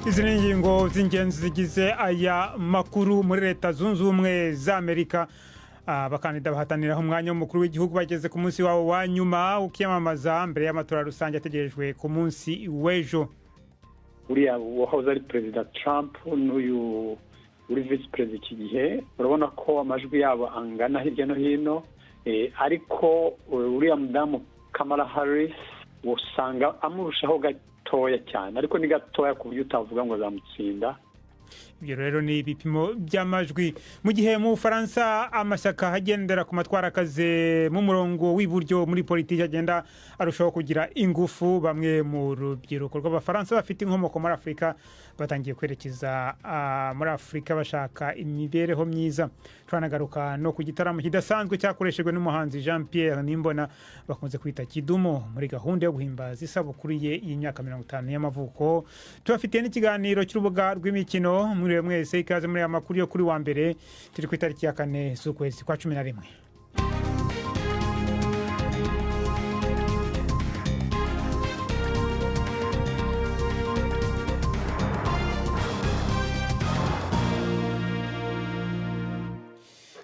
Izi ni ingingo z'ingenzi zigize aya makuru. Muri Leta Zunze Ubumwe za Amerika, abakandida bahataniraho umwanya w'umukuru w'igihugu bageze ku munsi wabo wa nyuma ukiyamamaza mbere y'amatora rusange ategerejwe ku munsi w'ejo. Uriya wahoze ari Perezida Trump n'uyu uri visi perezida iki gihe, urabona ko amajwi yabo angana hirya no hino, ariko uriya mudamu Kamala Harris usanga amurushaho gatoya cyane, ariko ni gatoya ku buryo utavuga ngo azamutsinda. Ibyo rero ni ibipimo by'amajwi, mu gihe mu Bufaransa amashyaka agendera ku matwara akaze mu murongo w'iburyo muri politiki agenda arushaho kugira ingufu. Bamwe mu rubyiruko rw'Abafaransa bafite inkomoko muri Afurika batangiye kwerekeza muri Afurika bashaka imibereho myiza. Turanagaruka no ku gitaramo kidasanzwe cyakoreshejwe n'umuhanzi Jean Pierre Nimbona bakunze kwita Kidumu muri gahunda yo guhimbaza isabukuru ye y'imyaka 50 y'amavuko. Tubafitiye n'ikiganiro cy'urubuga rw'imikino. Mwiriwe mwese, ikaze muri aya makuru yo kuri wa mbere, turi ku itariki ya 4 z'ukwezi kwa 11.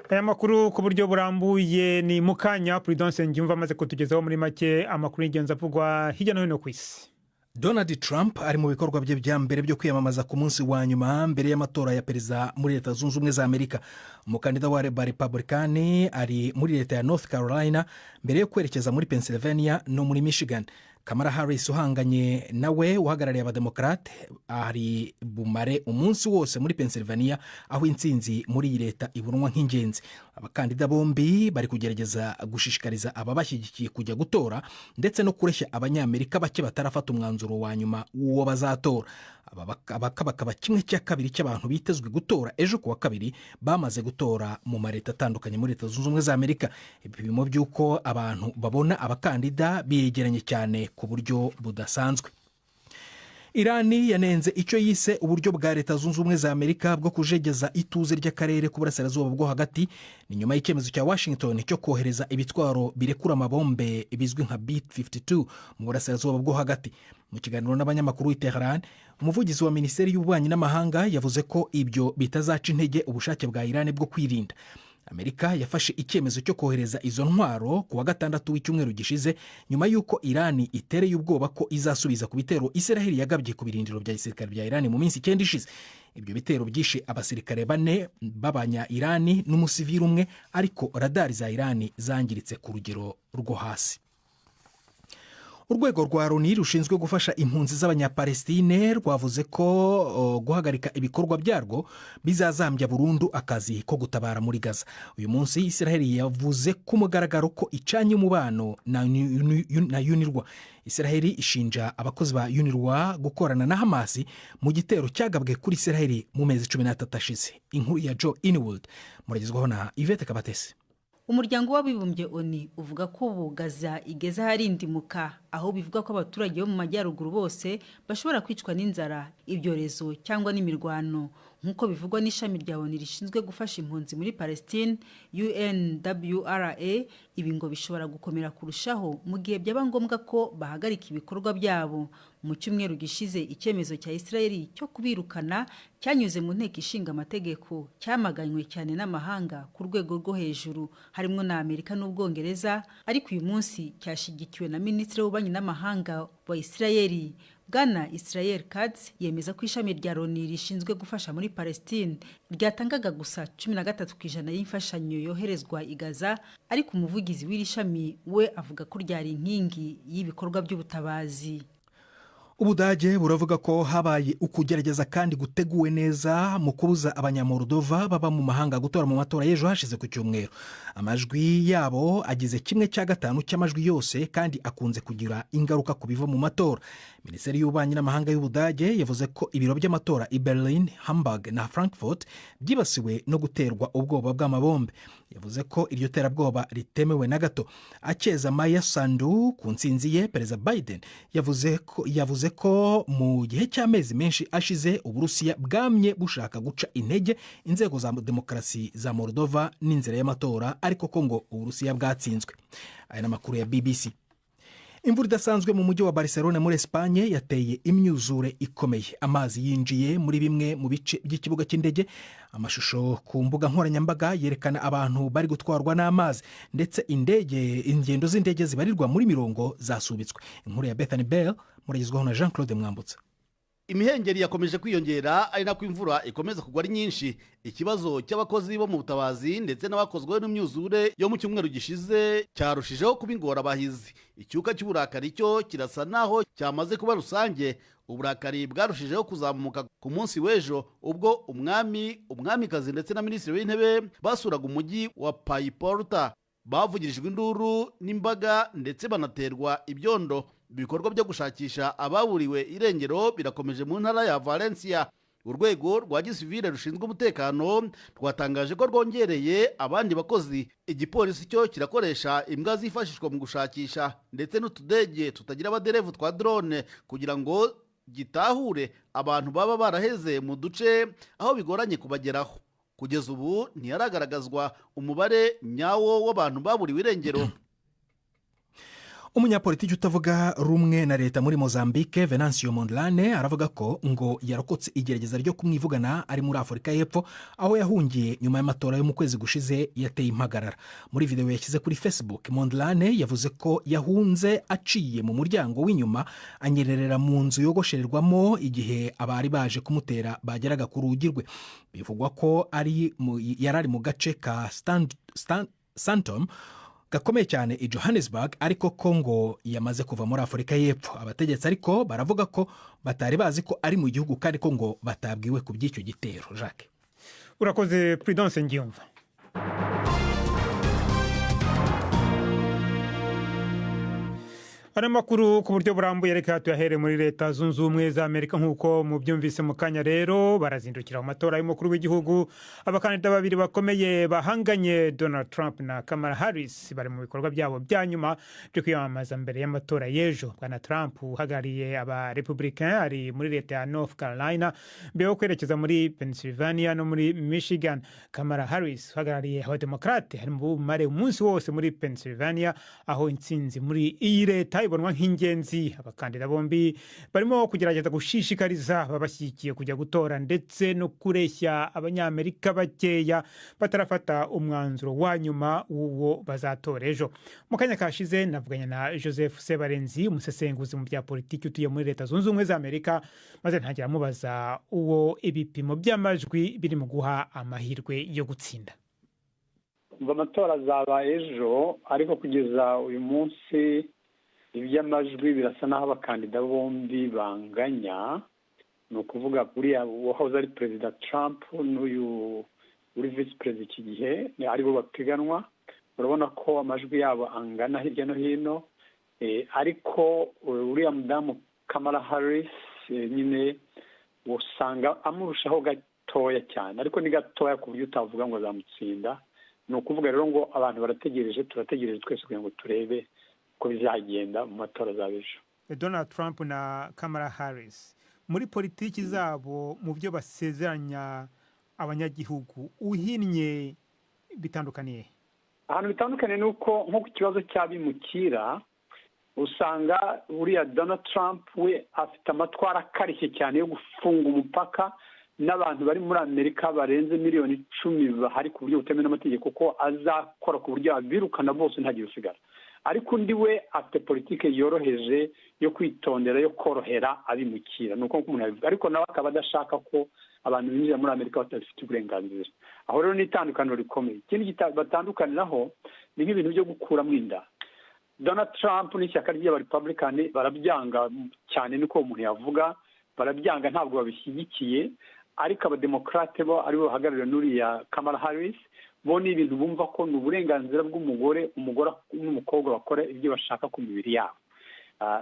Aya makuru ku buryo burambuye ni mukanya. Prudence Ngiyumva amaze kutugezaho muri make amakuru y'ingenzi avugwa hirya no hino ku isi. Donald Trump ari mu bikorwa bye bya mbere byo kwiyamamaza ku munsi wa nyuma mbere y'amatora ya perezida muri Leta Zunze Ubumwe za Amerika. Umukandida wa Republican ari muri leta ya North Carolina mbere yo kwerekeza muri Pennsylvania no muri Michigan. Kamala Harris uhanganye nawe uhagarariye Abademokarate ari bumare umunsi wose muri Pennsylvania, aho intsinzi muri iyi leta ibonwa nk'ingenzi. Abakandida bombi bari kugerageza gushishikariza ababashyigikiye kujya gutora ndetse no kureshya Abanyamerika bake batarafata umwanzuro wa nyuma w'uwo bazatora. Abakabakaba 1/2 cy'abantu bitezwe gutora ejo kuwa kabiri bamaze gutora mu mareta atandukanye muri Leta Zunze Ubumwe za Amerika. Ibipimo by'uko abantu babona abakandida biyegeranye cyane ku buryo budasanzwe. Irani yanenze icyo yise uburyo bwa Leta Zunze Ubumwe za Amerika bwo kujegeza ituze ry'akarere k'uburasirazuba bwo hagati. Ni nyuma y'icyemezo cya Washington cyo kohereza ibitwaro birekura amabombe bizwi nka B-52 mu burasirazuba bwo hagati. Mu kiganiro n'abanyamakuru i Tehran, umuvugizi wa Minisiteri y'Ububanyi n'Amahanga yavuze ko ibyo bitazaca intege ubushake bwa Irani bwo kwirinda. Amerika yafashe icyemezo cyo kohereza izo ntwaro ku wa gatandatu w'icyumweru gishize, nyuma y'uko Irani itereye ubwoba ko izasubiza ku bitero Israel yagabye ku birindiro bya gisirikare bya Irani mu minsi 9 ishize. Ibyo bitero byishe abasirikare 4 b'abanya Irani n'umusivili umwe, ariko radari za Irani zangiritse ku rugero rwo hasi. Urwego rwa Loni rushinzwe gufasha impunzi z'Abanyapalestine rwavuze ko guhagarika ibikorwa byarwo bizazambya burundu akazi ko gutabara muri Gaza. Uyu munsi Israel yavuze ku mugaragaro ko icanye umubano na UNRWA. Israel ishinja abakozi ba UNRWA gukorana na Hamas mu gitero cyagabwe kuri Israel mu mezi 13 ashize. Inkuru ya Joe Inwood muragezwaho na Yvette Kabatesi. Umuryango w'Abibumbye ONU uvuga ko ubu Gaza igeze aharindimuka, aho bivuga ko abaturage bo mu majyaruguru bose bashobora kwicwa n'inzara, ibyorezo cyangwa n'imirwano, nk'uko bivugwa n'ishami rya ONU rishinzwe gufasha impunzi muri Palestine UNWRA. Ibi ngo bishobora gukomera kurushaho mu gihe byaba ngombwa ko bahagarika ibikorwa byabo. Mu cyumweru gishize, icyemezo cya Israel cyo kubirukana cyanyuze mu nteko ishinga amategeko cyamaganywe cyane n'amahanga ku rwego rwo hejuru, harimo na Amerika n'Ubwongereza, ariko uyu munsi cyashyigikiwe na Minisitiri w'Ububanyi n'Amahanga wa Israel. Bwana Israel Katz yemeza ko ishami rya Loni rishinzwe gufasha muri Palestine ryatangaga gusa 13% y'imfashanyo yoherezwa i Gaza, ariko umuvugizi w'iri shami we avuga ko ryari inkingi y'ibikorwa by'ubutabazi. Ubudage buravuga ko habaye ukugerageza kandi guteguwe neza mu kubuza Abanyamoldova baba mu mahanga gutora mu matora y'ejo hashize ku cyumweru. Amajwi yabo agize 1/5 cy'amajwi yose kandi akunze kugira ingaruka ku biva mu matora. Minisiteri y'Ububanyi n'Amahanga y'Ubudage yavuze ko ibiro by'amatora i Berlin, Hamburg na Frankfurt byibasiwe no guterwa ubwoba bw'amabombe. Yavuze ko iryo terabwoba ritemewe na gato. Akeza Maya Sandu ku ntsinzi ye, Perezida Biden yavuze ko mu gihe cy'amezi menshi ashize Uburusiya bwamye bushaka guca intege inzego za demokarasi za Moldova n'inzira y'amatora, ariko ko ngo Uburusiya bwatsinzwe. Aya ni amakuru ya BBC. Imvura idasanzwe mu mujyi wa Barcelona muri Esipanye yateye imyuzure ikomeye. Amazi yinjiye muri bimwe mu bice by'ikibuga cy'indege. Amashusho ku mbuga nkoranyambaga yerekana abantu bari gutwarwa n'amazi, ndetse indege, ingendo z'indege zibarirwa muri mirongo zasubitswe. Inkuru ya Bethany Bell muragezwaho na Jean Claude Mwambutsa. Imihengeri yakomeje kwiyongera ari nako imvura ikomeza kugwa ari nyinshi. Ikibazo cy'abakozi bo mu butabazi ndetse n'abakozweho n'imyuzure yo mu cyumweru gishize cyarushijeho kuba ingorabahizi. Icyuka cy'uburakari cyo kirasa naho cyamaze kuba rusange. Uburakari bwarushijeho kuzamuka ku munsi w'ejo ubwo umwami, umwamikazi ndetse na minisitiri w'intebe basuraga umujyi wa Paiporta. Bavugirijwe induru n'imbaga ndetse banaterwa ibyondo. Ibikorwa byo gushakisha ababuriwe irengero birakomeje mu ntara ya Valencia. Urwego rwa gisivile rushinzwe umutekano rwatangaje ko rwongereye abandi bakozi. Igipolisi cyo kirakoresha imbwa zifashishwa mu gushakisha ndetse n'utudege tutagira abaderevu twa drone kugira ngo gitahure abantu baba baraheze mu duce aho bigoranye kubageraho. Kugeza ubu ntiharagaragazwa umubare nyawo w'abantu baburiwe irengero. Umunyapolitiki utavuga rumwe na leta muri Mozambique, Venancio Mondlane, aravuga ko ngo yarokotse igerageza ryo kumwivugana ari muri Afurika y'Epfo, aho yahungiye nyuma y'amatora yo mu kwezi gushize yateye impagarara. Muri videwo yashyize kuri Facebook, Mondlane yavuze ko yahunze aciye mu muryango w'inyuma, anyererera mu nzu yogoshererwamo igihe abari baje kumutera bageraga ku rugi rwe. Bivugwa ko yari ari mu gace ka Santom gakomeye cyane i Johannesburg, ariko ko ngo yamaze kuva muri Afurika y'Epfo. Abategetsi ariko baravuga ko batari bazi ko ari mu gihugu, kandi ko ngo batabwiwe ku by'icyo gitero. Jacques. Urakoze, Prudence Ngiyumva. Ano makuru ku buryo burambuye reka tuyahere muri Leta Zunze Ubumwe za Amerika. Nk'uko mubyumvise mu kanya rero, barazindukira mu matora y'umukuru w'igihugu. Abakandida babiri bakomeye bahanganye, Donald Trump na Kamala Harris, bari mu bikorwa byabo bya nyuma byo kwiyamamaza mbere y'amatora y'ejo. Bwana Trump uhagarariye aba Republican ari muri leta ya North Carolina mbere yo kwerekeza muri Pennsylvania no muri Michigan. Kamala Harris uhagarariye Abademokrate ari mu bumare umunsi wose muri Pennsylvania, aho intsinzi muri iyi leta ibonwa nk'ingenzi. Abakandida bombi barimo kugerageza gushishikariza ababashyigikiye kujya gutora ndetse no kureshya Abanyamerika bakeya batarafata umwanzuro wa nyuma w'uwo bazatora ejo. Mu kanya kashize navuganye na Joseph Sebarenzi, umusesenguzi mu bya politiki utuye muri Leta Zunze Ubumwe za Amerika, maze ntangira amubaza uwo ibipimo by'amajwi biri mu guha amahirwe yo gutsinda. Amatora azaba ejo, ariko kugeza uyu munsi iby'amajwi birasa n'aho abakandida bombi banganya. Ni ukuvuga uriya wahoze ari perezida Trump n'uyu uri visi perezida iki gihe aribo bapiganwa. Urabona ko amajwi yabo angana hirya no hino, ariko uriya mudamu Kamala Harris nyine usanga amurushaho gatoya cyane, ariko ni gatoya ku buryo utavuga ngo azamutsinda. Ni ukuvuga rero ngo abantu barategereje, turategereje twese kugira ngo turebe ko bizagenda mu matora azaba ejo. Donald Trump na Kamala Harris, muri politiki zabo, mu byo basezeranya abanyagihugu, uhinnye bitandukaniye? Ahantu bitandukanye ni uko nko ku kibazo cy'abimukira, usanga uriya Donald Trump we afite amatwara akarishye cyane yo gufunga umupaka n'abantu bari muri Amerika barenze miliyoni 10 bahari ku buryo butemewe n'amategeko, ko azakora ku buryo abirukana bose ntagire usigara. Ariko undi we afite politiki yoroheje yo kwitondera, yo korohera abimukira, ni uko umuntu yabivuga, ariko nawe akaba adashaka ko abantu binjira muri Amerika batabifite uburenganzira. Aho rero ni itandukaniro rikomeye. Ikindi batandukaniraho ni nk'ibintu byo gukuramo inda. Donald Trump n'ishyaka ry'Abarepublican barabyanga cyane, niko umuntu yavuga, barabyanga, ntabwo babishyigikiye. Ariko Abademokarate bo, aribo bahagarariwe n'uriya Kamala Harris, bo ni ibintu bumva ko ni uburenganzira bw'umugore, umugore n'umukobwa bakora ibyo bashaka ku mibiri yabo.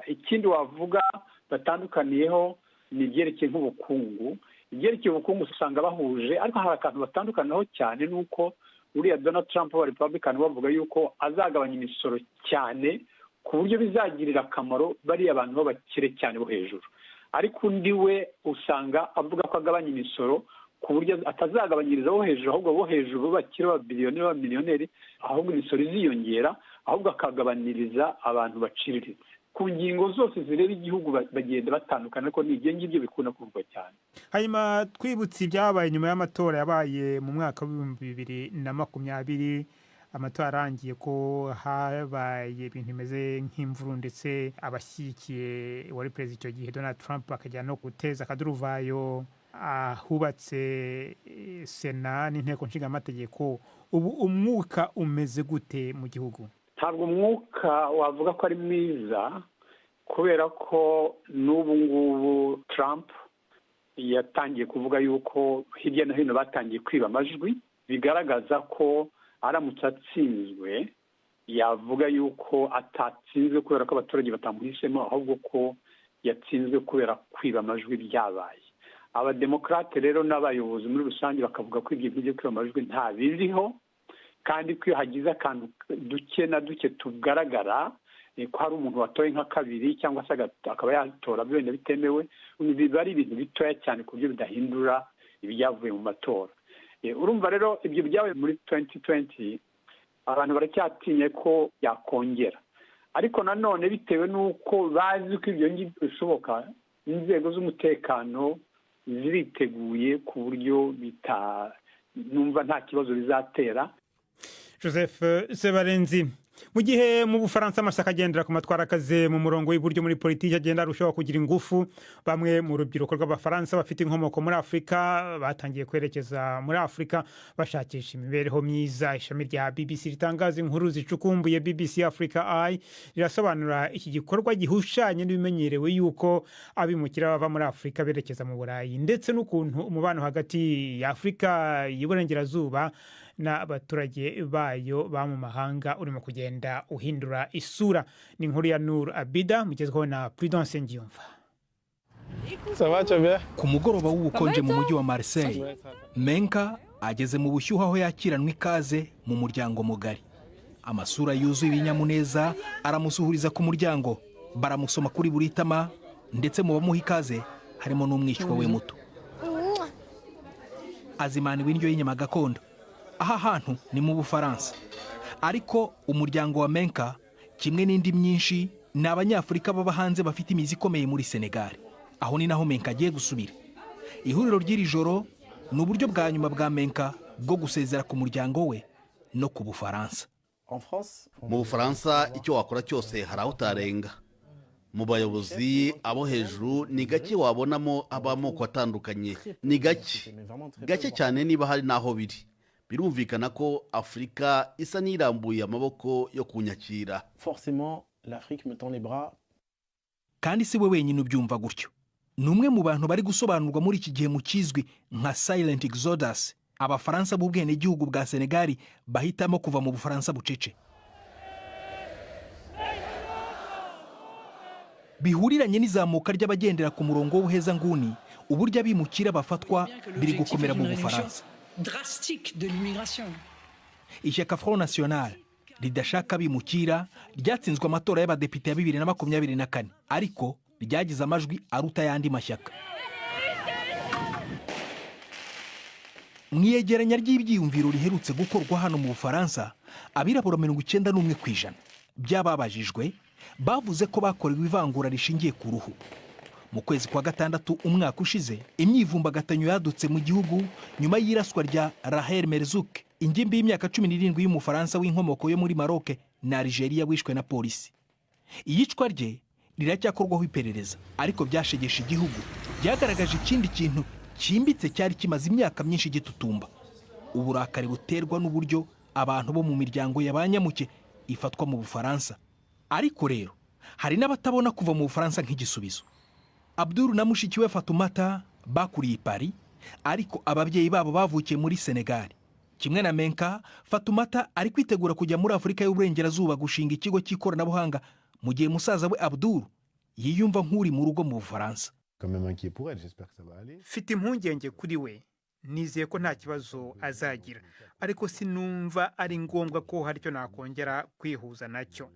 Ikindi wavuga batandukaniyeho ni ibyerekeye nk'ubukungu. Ibyerekeye ubukungu usanga bahuje, ariko hari akantu batandukanaho cyane, ni uko uriya Donald Trump wa Republican bavuga yuko azagabanya imisoro cyane ku buryo bizagirira akamaro bariya bantu b'abakire cyane bo hejuru, ariko undi we usanga avuga ko agabanya imisoro ku buryo atazagabanyiriza bo hejuru, ahubwo bo hejuru b'abakire, b'ababiliyoneri, b'abamiliyoneri, ahubwo imisoro iziyongera, ahubwo akagabaniriza abantu baciriritse. Ku ngingo zose zireba igihugu bagenda batandukana, ariko ni ibyo ngibyo bikunda kuvugwa cyane. Hanyuma twibutse ibyabaye nyuma y'amatora yabaye mu mwaka wa 2020, amatora arangiye ko habaye ibintu bimeze nk'imvuru, ndetse abashyigikiye wari perezida icyo gihe Donald Trump bakajya no guteza akaduruvayo ahubatse Sena n'Inteko Nshingamategeko. Ubu umwuka umeze gute mu gihugu? Ntabwo umwuka wavuga ko ari mwiza, kubera ko n'ubu ngubu Trump yatangiye kuvuga yuko hirya no hino batangiye kwiba amajwi, bigaragaza ko aramutse atsinzwe yavuga yuko atatsinzwe kubera ko abaturage batamuhisemo, ahubwo ko yatsinzwe kubera kwiba amajwi byabaye. Abademokarate rero n'abayobozi muri rusange bakavuga ko ibyo byo kwiba amajwi nta biriho, kandi ko iyo hagize akantu duke na duke tugaragara ko hari umuntu watoye nka kabiri cyangwa se akaba yatora wenda bitemewe, biba ari ibintu bitoya cyane ku buryo bidahindura ibyavuye mu matora. Urumva rero, ibyo byabaye muri 2020, abantu baracyatinye ko yakongera. Ariko nanone bitewe n'uko bazi ko ibyo ngibyo bishoboka, inzego z'umutekano ziriteguye ku buryo bita numva nta kibazo bizatera. Joseph Sebarenzi, mu gihe mu Bufaransa amashyaka agendera ku matwara akaze mu murongo w'iburyo muri politiki agenda arushaho kugira ingufu, bamwe mu rubyiruko rw'Abafaransa bafite inkomoko muri Afurika batangiye kwerekeza muri Afurika bashakisha imibereho myiza. Ishami rya BBC ritangaza inkuru zicukumbuye, BBC Africa Eye, rirasobanura iki gikorwa gihushanye n'ibimenyerewe yuko abimukira bava muri Afurika berekeza mu Burayi, ndetse n'ukuntu umubano hagati ya Afurika y'Iburengerazuba n'abaturage bayo ba mu mahanga urimo kugenda uhindura isura. Ni inkuru ya Nur Abida, mugezweho na Prudence Ngiyumva. Ku mugoroba w'ubukonje mu mujyi wa Marseille, Menka ageze mu bushyuhe aho yakiranwa ikaze mu muryango mugari. Amasura yuzuye ibinyamuneza aramusuhuriza ku muryango, baramusoma kuri buri tama, ndetse mu bamuha ikaze harimo n'umwishywa we muto. Azimaniwe indyo y'inyama gakondo. Aha hantu ni mu Bufaransa, ariko umuryango wa Menka, kimwe n'indi myinshi, ni Abanyafurika baba hanze bafite imizi ikomeye muri Senegal. Aho ni naho Menka agiye gusubira. Ihuriro ry'iri joro ni uburyo bwa nyuma bwa Menka bwo gusezera ku muryango we no ku Bufaransa. Mu Bufaransa icyo wakora cyose hari aho utarenga. Mu bayobozi abo hejuru ni gake wabonamo ab'amoko atandukanye, ni gake gake cyane niba hari n'aho biri. Birumvikana ko Afurika isa n'irambuye amaboko yo kunyakira. Forcément, l'Afrique me tend les bras. Kandi si we wenyine ubyumva gutyo. Ni umwe mu bantu bari gusobanurwa muri iki gihe mu kizwi nka silent exodus, Abafaransa b'ubwenegihugu bwa Senegali bahitamo kuva mu Bufaransa bucece. Bihuriranye n'izamuka ry'abagendera ku murongo w'ubuhezanguni, uburyo abimukira bafatwa biri gukomera mu Bufaransa. Drastique de l'immigration. Ishyaka Front National ridashaka abimukira ryatsinzwe amatora y'abadepite ya 2024, ariko ryagize amajwi aruta ayandi mashyaka. Mu iyegeranya ry'ibyiyumviro riherutse gukorwa hano mu Bufaransa, abirabura 91% by'ababajijwe bavuze ko bakorewe ivangura rishingiye ku ruhu. Mu kwezi kwa gatandatu umwaka ushize, imyivumbagatanyo yadutse mu gihugu nyuma y'iraswa rya Rahel Merzouk, ingimbi y'imyaka 17 y'Umufaransa w'inkomoko yo muri Maroc na Algeria, wishwe na polisi. Iyicwa rye riracyakorwaho iperereza, ariko byashegeshe igihugu, byagaragaje ikindi kintu cyimbitse cyari kimaze imyaka myinshi gitutumba: uburakari buterwa n'uburyo abantu bo mu miryango ya ba nyamuke ifatwa mu Bufaransa. Ariko rero hari n'abatabona kuva mu Bufaransa nk'igisubizo. Abdul na mushiki we Fatumata bakuriye i Paris, ariko ababyeyi babo bavukiye muri Senegal. Kimwe na Menka, Fatumata ari kwitegura kujya muri Afurika y'Uburengerazuba gushinga ikigo cy'ikoranabuhanga, mu gihe musaza we Abdul yiyumva nk'uri mu rugo mu Bufaransa. Quand même inquiet pour elle, j'espère que ça va aller. Mfite impungenge kuri we, nizeye ko nta kibazo azagira, ariko sinumva ari ngombwa ko hari icyo nakongera kwihuza nacyo.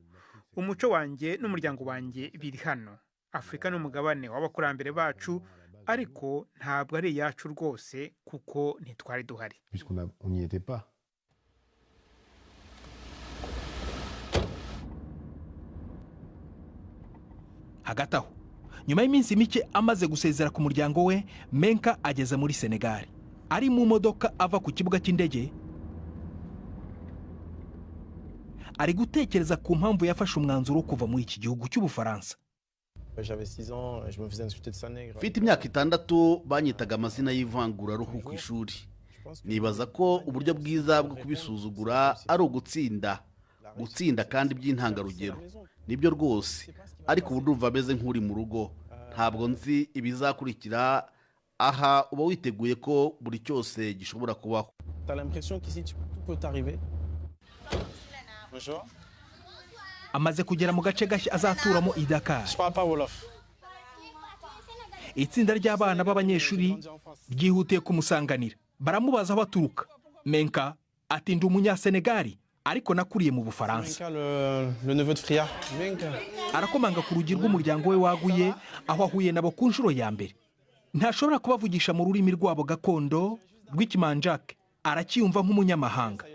Umuco wanjye n'umuryango wanjye biri hano. Afurika ni umugabane w'abakurambere bacu, ariko ntabwo ari iyacu rwose kuko ntitwari duhari. Puisqu'on on n'y était pas. Hagati aho, nyuma y'iminsi mike amaze gusezera ku muryango we, Menka ageze muri Senegal. Ari mu modoka ava ku kibuga cy'indege, ari gutekereza ku mpamvu yafashe umwanzuro wo kuva muri iki gihugu cy'Ubufaransa. Mfite imyaka 6 banyitaga amazina y'ivanguraruhu ku ishuri. Nibaza ko uburyo bwiza bwo kubisuzugura ari ugutsinda, gutsinda kandi by'intangarugero. Nibyo rwose, ariko ubu ndumva ameze nk'uri mu rugo. Ntabwo nzi ibizakurikira. Aha uba witeguye ko buri cyose gishobora kubaho. Amaze kugera mu gace gashya azaturamo i Dakar. Itsinda ry'abana b'abanyeshuri ryihutiye kumusanganira, baramubaza aho aturuka. Menka ati ndi umunyasenegali ariko nakuriye mu Bufaransa. Arakomanga ku rugi rw'umuryango we waguye, aho ahuye nabo ku nshuro ya mbere. Ntashobora kubavugisha mu rurimi rwabo gakondo rw'ikimanjake, aracyiyumva nk'umunyamahanga.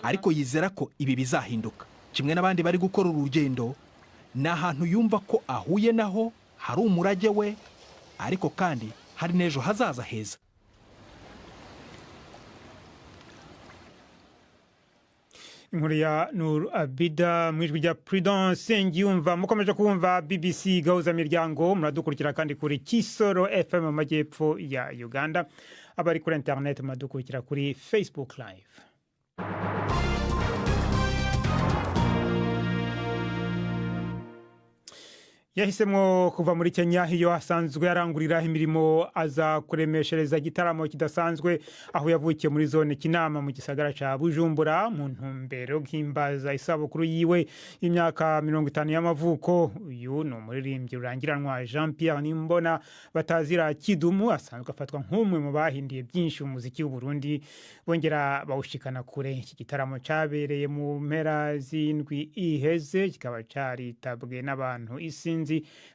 Ariko yizera ko ibi bizahinduka. Kimwe n'abandi bari gukora urugendo, ni ahantu yumva ko ahuye naho hari umurage we, ariko kandi hari n'ejo hazaza heza. Inkuru ya Nur Abida mu ijwi rya Prudence Nsengiyumva. Mukomeje kumva BBC Gahuza Miryango, muradukurikira kandi kuri Kisoro FM mu majyepfo ya Uganda. Abari kuri internet muradukurikira kuri Facebook Live. Yahisemo kuva muri Kenya iyo asanzwe arangurira imirimo, aza kuremeshereza igitaramo kidasanzwe aho yavukiye muri zone Kinama mu gisagara ca Bujumbura, mu ntumbero guhimbaza isabukuru yiwe y'imyaka 50 y'amavuko. Uyu ni umuririmbyi rurangiranwa Jean Pierre Nimbona batazira Kidumu, asanzwe afatwa nk'umwe mu bahindiye byinshi mu muziki w'u Burundi bongera bawushikana kure. Iki gitaramo cyabereye mu mpera z'indwi iheze, kikaba caritabwe n'abantu isinzi,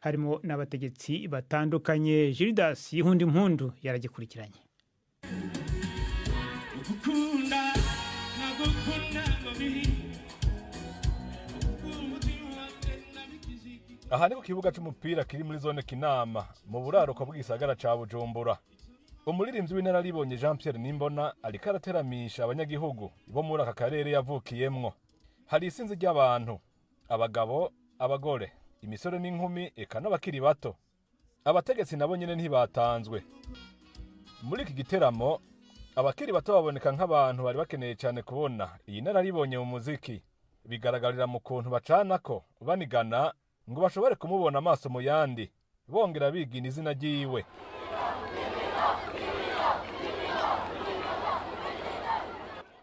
harimo n'abategetsi batandukanye. Gildas Yihundi Mpundu yaragikurikiranye. Aha ni ku kibuga c'umupira kiri muri zone Kinama mu buraruko bw'igisagara ca Bujumbura. Umuririmbyi w'inararibonye Jean Pierre Nimbona ariko arateramisha abanyagihugu bo muri aka karere yavukiyemwo. Hari isinzi ry'abantu, abagabo, abagore, imisore n'inkumi eka n'abakiri bato. Abategetsi nabo nyene ntibatanzwe. Muri iki giteramo abakiri bato baboneka nk'abantu bari bakeneye cyane kubona iyi nararibonye mu muziki. Bigaragarira mu kuntu bacanako banigana ngo bashobore kumubona amaso mu yandi, bongera bigina izina ryiwe.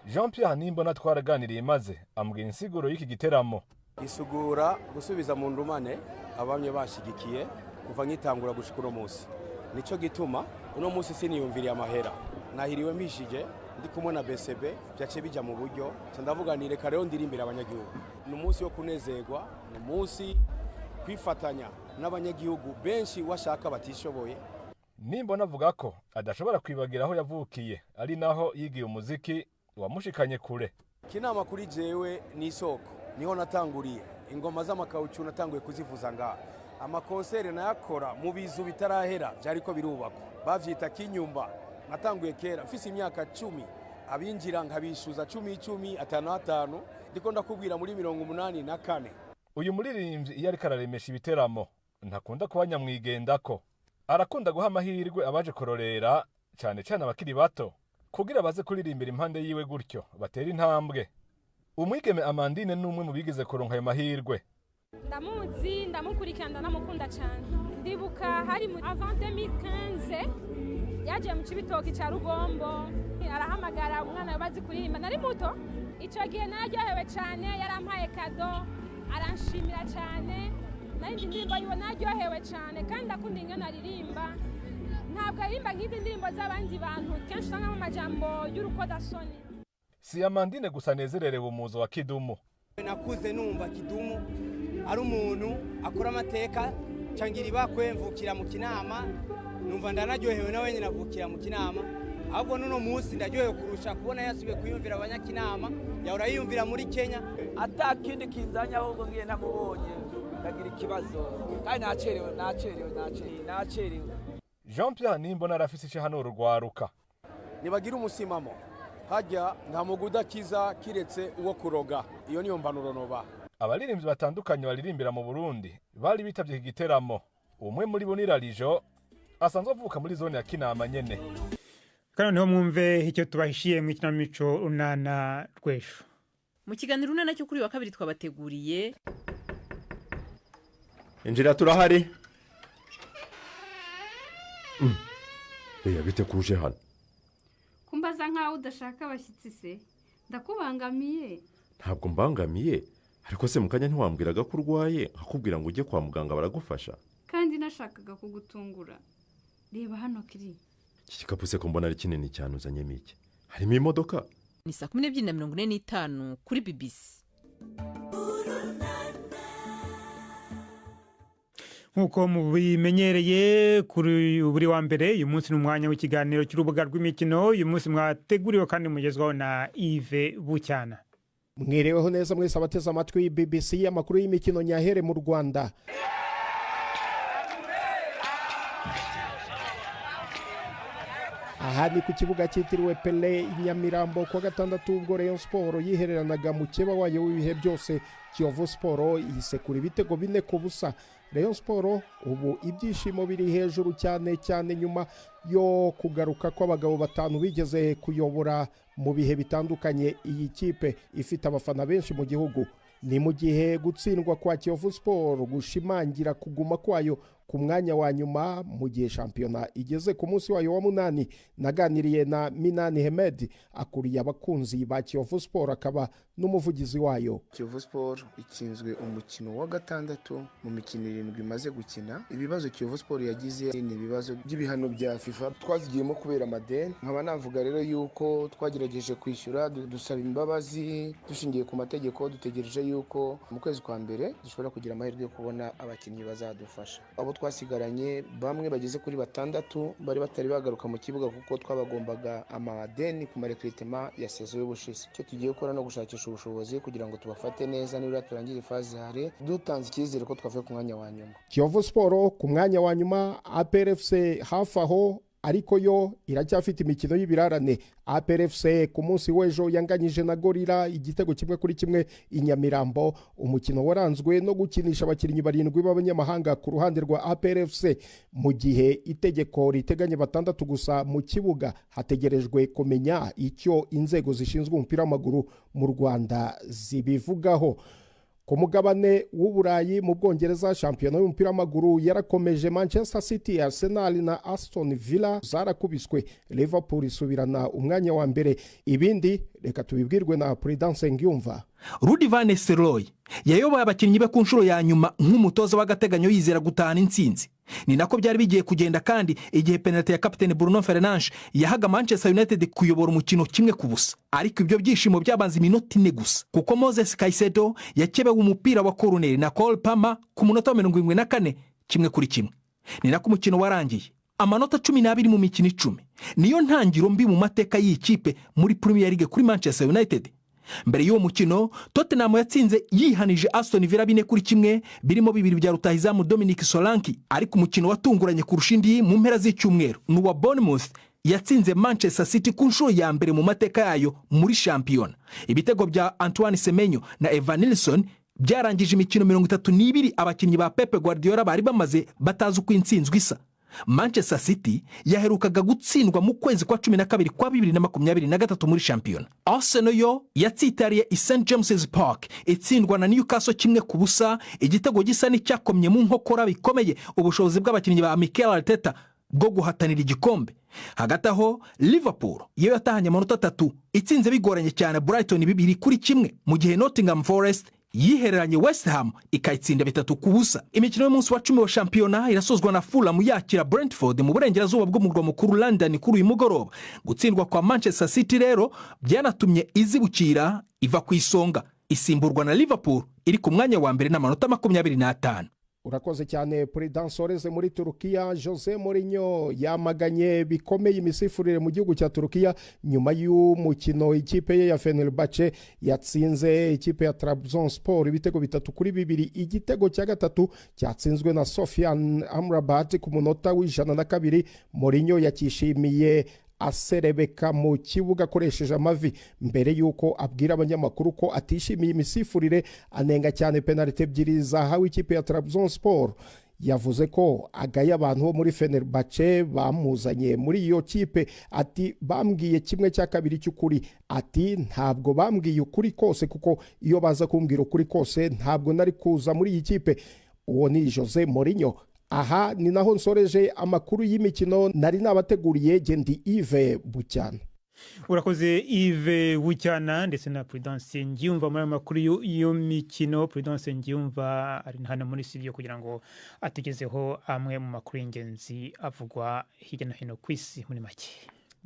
Jean Pierre Nimbona twaraganiriye maze ambwira insiguro y'iki giteramo. Isugura gusubiza mu ndumane abamye bashigikiye kuva nkitangura gushika uno munsi. Nico gituma uno munsi siniyumviriye amahera, nahiriwe mpishije ndi kumwe na BCB, byace bijya mu buryo. Ndavuga ni reka rero ndirimbira abanyagihugu. Ni umunsi wo kunezerwa, ni umunsi kwifatanya n'abanyagihugu benshi washaka batishoboye. Nimbona avuga ko adashobora kwibagira aho yavukiye, ari naho yigiye umuziki wamushikanye kure. Kinama kuri jewe ni isoko, niho natanguriye ingoma z'amakawucu, natanguye kuzivuza ngaha. Amakonsere nayakora mu bizu bitarahera byariko birubakwa, bavyita kinyumba. Natanguye kera mfise imyaka 10, abinjira nkabishuza 10 10 5 5, ndiko ndakubwira muri 84. Uyu muririmbyi iyo ariko araremesha ibiteramo ntakunda kuba nyamwigendako. Arakunda guha amahirwe abaje kororera, cyane cyane abakiri bato, kugira baze kuririmbira impande yiwe gutyo batera intambwe. Umwigeme Amandine ni umwe mu bigeze kuronka ayo mahirwe. Ndamuzi, ndamukurikirana, ndanamukunda cyane. Ndibuka hari mu avant 2015 yaje mu Cibitoki ca Rugombo, arahamagara umwana bazi kuririmba. Nari muto ico gihe, naryohewe cyane, yarampaye kado, aranshimira cyane. Nari ndirimbo yiwe naryohewe cyane, kandi akunda ingene aririmba. Ntabwo aririmba nk'izi ndirimbo z'abandi bantu kenshi usanga mu majambo y'urukodasoni. Si Amandine gusa anezererewe umuzo wa Kidumu. Nakuze numva Kidumu ari umuntu akora amateka, cangira ibakwe mvukira mu Kinama, numva ndanaryohewe nawe nyine avukira mu Kinama. Ahubwo n'uno munsi ndaryohewe kurusha kubona yasubiye kuyumvira abanyakinama, Yahora yiyumvira muri Kenya. Atakindi kinzanya ahubwo ngiye ntamubonye ndagira ikibazo kandi nacerewe nacerewe nacerewe nacerewe. Jean Pierre Nimbona arafise ico hano rugwaruka. Nibagira umusimamo hajya nta muguda kiza kiretse uwo kuroga, iyo niyo mpanuro noba. Abaririmbyi batandukanye baririmbira mu Burundi bari bitavye iki giteramo. Umwe muri bo ni Rarijo asanzwe avuka muri zone ya Kinama nyene. Kandi noneho mwumve icyo tubahishiye mu ikinamico Urunana rw'ejo. Mu kiganiro Urunana cyo kuri wa kabiri twabateguriye. Injira, turahari. Eya, bite kuje hano? Kumbaza nkaho udashaka abashyitsi se, ndakubangamiye? Ntabwo mbangamiye, ariko se mukanya ntiwambwiraga ko urwaye, nkakubwira ngo ujye kwa muganga baragufasha? Kandi nashakaga kugutungura. Reba hano kiri. Iki gikapu se ko mbona ari kinini cyane, uzanyemo iki? Harimo imodoka? Ni saa 12:45 kuri BBC. Nk'uko mubimenyereye kuri buri wa mbere, uyu munsi ni umwanya w'ikiganiro cy'urubuga rw'imikino. Uyu munsi mwateguriwe kandi mugezwaho na Yves Bucyana. Mwireweho neza mwese abateze amatwi BBC. Amakuru y'imikino nyahere mu Rwanda. Aha ni ku kibuga cyitiriwe Pele i Nyamirambo kuwa gatandatu, ubwo Rayon Sport yihereranaga mukeba wayo w'ibihe byose Kiyovu Sport yisekura ibitego 4-0. Rayon Sport ubu ibyishimo biri hejuru cyane cyane nyuma yo kugaruka kw'abagabo batanu bigeze kuyobora mu bihe bitandukanye iyi kipe ifite abafana benshi mu gihugu. Ni mu gihe gutsindwa kwa Kiyovu Sport gushimangira kuguma kwayo ku mwanya wa nyuma mu gihe shampiyona igeze ku munsi wayo wa 8. Naganiriye na Minani Hemed akuriye abakunzi ba Kiyovu Sport akaba n'umuvugizi wayo. Kiyovu Sport itsinzwe umukino wa 6 mu mikino 7 imaze gukina. Ibibazo Kiyovu Sport yagize ni ibibazo by'ibihano bya FIFA twazigiyemo kubera amadeni. Nkaba navuga rero yuko twagerageje kwishyura, dusaba imbabazi dushingiye ku mategeko, dutegereje yuko mu kwezi kwa mbere dushobora kugira amahirwe yo kubona abakinnyi bazadufasha. Abo twasigaranye bamwe bageze kuri 6 bari batari bagaruka mu kibuga kuko twabagombaga amadeni ku marekritement ya saison y'ubushize. Icyo tugiye gukora no gushakisha ubushobozi kugira ngo tubafate neza nibura turangize phase hare dutanze icyizere ko twavuye ku mwanya wa nyuma. Kiyovu Sport ku mwanya wa nyuma, APR FC hafi aho ariko yo iracyafite imikino y'ibirarane. APR FC ku munsi w'ejo yanganyije na Gorilla igitego 1-1 i Nyamirambo. Umukino waranzwe no gukinisha abakinnyi 7 b'abanyamahanga ku ruhande rwa APR FC, mu gihe itegeko riteganya 6 gusa mu kibuga. Hategerejwe kumenya icyo inzego zishinzwe umupira w'amaguru mu Rwanda zibivugaho. Ku mugabane w'Uburayi mu Bwongereza, shampiyona y'umupira w'amaguru yarakomeje. Manchester City, Arsenal na Aston Villa zarakubiswe, Liverpool isubirana umwanya wa mbere. Ibindi reka tubibwirwe na Prudence Ngiyumva. Rudi Van Nistelrooy yayoboye abakinnyi be ku nshuro ya nyuma nk'umutoza w'agateganyo yizera gutahana intsinzi. Ni nako byari bigiye kugenda kandi igihe penalty ya kapiteni Bruno Fernandes yahaga Manchester United kuyobora umukino 1-0. Ariko ibyo byishimo byabanze iminota 4 gusa, kuko Moses Caicedo yakebewe umupira wa corner na Cole Palmer ku munota wa 74, 1-1. Ni nako umukino warangiye. Amanota 12 mu mikino 10 niyo ntangiro mbi mu mateka y'ikipe muri Premier League kuri Manchester United. Mbere y'uwo mukino Tottenham yatsinze yihanije Aston Villa 4-1, birimo 2 bya rutahizamu Dominic Solanke. Ariko umukino watunguranye kurusha indi mu mpera z'icyumweru ni uwa Bournemouth yatsinze Manchester City ku nshuro ya mbere mu mateka yayo muri shampiyona. Ibitego bya Antoine Semenyo na Evan Nilsson byarangije imikino 32 abakinnyi ba Pep Guardiola bari bamaze batazi uko intsinzwe isa. Manchester City yaherukaga gutsindwa mu kwezi kwa 12 kwa 2023 muri shampiyona. Arsenal yo yatsitariye i St James's Park itsindwa na Newcastle 1-0, igitego gisa n'icyakomye mu nkokora bikomeye ubushobozi bw'abakinnyi ba Mikel Arteta bwo guhatanira igikombe. Hagati aho Liverpool yo yatahanye amanota 3 itsinze bigoranye cyane Brighton 2-1, mu gihe Nottingham Forest yihereranye West Ham ikayitsinda 3-0. Imikino y'umunsi wa 10 wa shampiyona irasozwa na Fulham yakira Brentford mu burengerazuba bw'umurwa mukuru London kuri uyu mugoroba. Gutsindwa kwa Manchester City rero byanatumye izibukira iva ku isonga, isimburwa na Liverpool iri ku mwanya wa mbere n'amanota 25. Urakoze cyane Prudence Oreze. Muri Turukiya, Jose Mourinho yamaganye bikomeye imisifurire mu gihugu cya Turukiya nyuma y'umukino ikipe ye ya Fenerbahce yatsinze ikipe ya Trabzonspor ibitego 3-2. Igitego cya gatatu cyatsinzwe na Sofian Amrabat ku munota wa 102. Mourinho yakishimiye aserebeka mu kibuga akoresheje amavi, mbere y'uko abwira abanyamakuru ko atishimiye imisifurire, anenga cyane penaliti ebyiri zahawe ikipe ya Trabzonspor. Yavuze ko agaya abantu bo muri Fenerbahce bamuzanye muri iyo kipe. Ati: "Bambwiye 1/2 cy'ukuri." Ati: "Ntabwo bambwiye ukuri kose, kuko iyo baza kumbwira ukuri kose ntabwo nari kuza muri iyi kipe." Uwo ni Jose Mourinho. Aha ni naho nsoreje amakuru y'imikino nari nabateguriye. Gendi Yves Bucyana. Urakoze Yves Bucyana ndetse na Prudence Ngiyumva muri ayo makuru y'imikino. Prudence Ngiyumva ari hano muri studio kugira ngo atugezeho amwe mu makuru y'ingenzi avugwa hirya no hino ku isi muri make.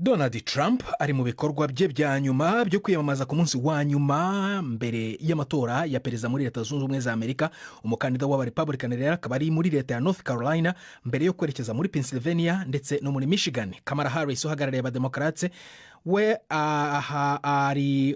Donald Trump ari mu bikorwa bye bya nyuma byo kwiyamamaza ku munsi wa nyuma mbere y'amatora ya perezida muri Leta Zunze Ubumwe za Amerika. Umukandida w'Abarepublican rero akaba ari muri leta ya North Carolina mbere yo kwerekeza muri Pennsylvania ndetse no muri Michigan. Kamala Harris uhagarariye Abademokarate we aha ari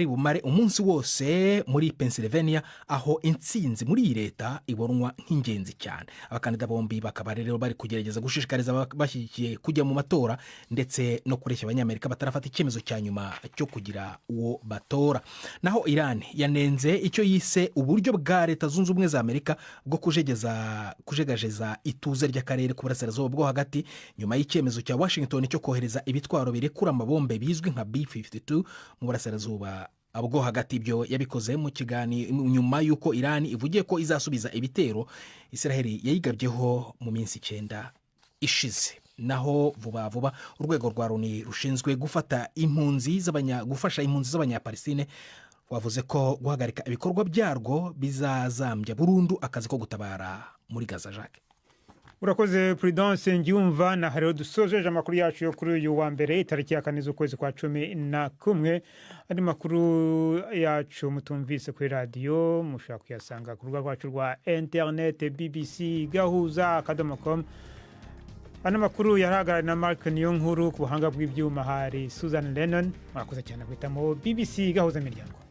bumare umunsi wose muri Pennsylvania, aho intsinzi muri iyi leta ibonwa nk'ingenzi cyane. Abakandida bombi bakaba rero bari kugerageza gushishikariza bashyigikiye kujya mu matora ndetse no kureshya Abanyamerika batarafata icyemezo cya nyuma cyo kugira uwo batora. Naho Iran yanenze icyo yise uburyo bwa Leta Zunze Ubumwe za Amerika bwo kujegajeza ituze ry'akarere k'Uburasirazuba bwo Hagati, nyuma y'icyemezo cya Washington cyo kohereza ibitwaro birekura amabombe bizwi nka B-52 mu Burasirazuba bwo Hagati. Ibyo yabikoze mu kiganiro nyuma y'uko Iran ivugiye ko izasubiza ibitero Israel yayigabyeho mu minsi 9 ishize. Naho vuba vuba urwego rwa Loni rushinzwe gufata impunzi z'abanya gufasha impunzi z'Abanyapalestine rwavuze ko guhagarika ibikorwa byarwo bizazambya burundu akazi ko gutabara muri Gaza. Jacques. Urakoze Prudence Ngiyumva. Na rero dusojeje amakuru yacu yo kuri uyu wa mbere, itariki ya 4 z'ukwezi kwa 11. Andi makuru yacu mutumvise kuri radiyo mushobora kuyasanga ku rubuga rwacu rwa interinete, bbcgahuza.com. Ano makuru yarahagarariwe na Mark Niyonkuru, ku buhanga bw'ibyuma hari Susan Lennon. Mwakoze cyane guhitamo BBC Gahuza Miryango.